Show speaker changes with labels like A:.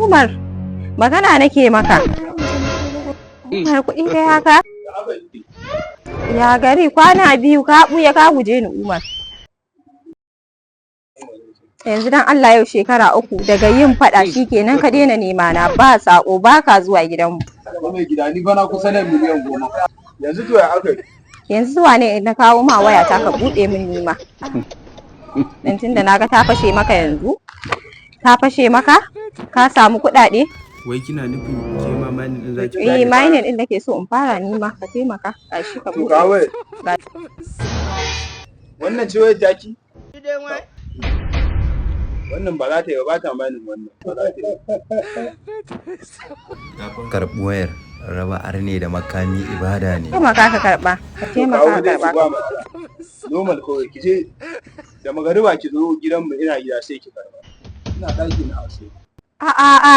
A: Umar, magana nake maka. Umar, kuɗi kai haka? Ya gari? Kwana biyu ka ɓuya ka guje ni, Umar. Yanzu dan Allah, yau shekara 3 daga yin faɗa, shikenan ka daina nema na, ba sako, ba ka zuwa gidanmu.
B: Mai gida, ni bana kusa da miliyan 10. Yanzu to ya aka yi?
A: Yanzu zuwa ne na kawo ma waya ta ka buɗe min nima. Dan tunda naga ta fashe maka yanzu. Ta fashe maka? Ka samu kuɗaɗe?
C: Wai kina nufin ke ma mining din zaki
A: Eh,
C: fara?
A: Mining din nake so in fara nima, ka taimaka. Gashi ka
B: To
A: buɗe.
B: ka waya. Wannan ce wayar taki? Wannan ba za ta yi ba, ba ta mining wannan. Ba za ta yi.
D: Karɓi wayar, raba arne da makami ibada ne.
A: Taimaka ka karɓa. Ka
B: To
A: taimaka
B: kawo
A: ka
B: dai su
A: karɓa.
B: ba matsala. Normal kawai ki je da magariba ki zo gidanmu, ina gida, sai ki karba. Ina ɗaki na a
A: A a a.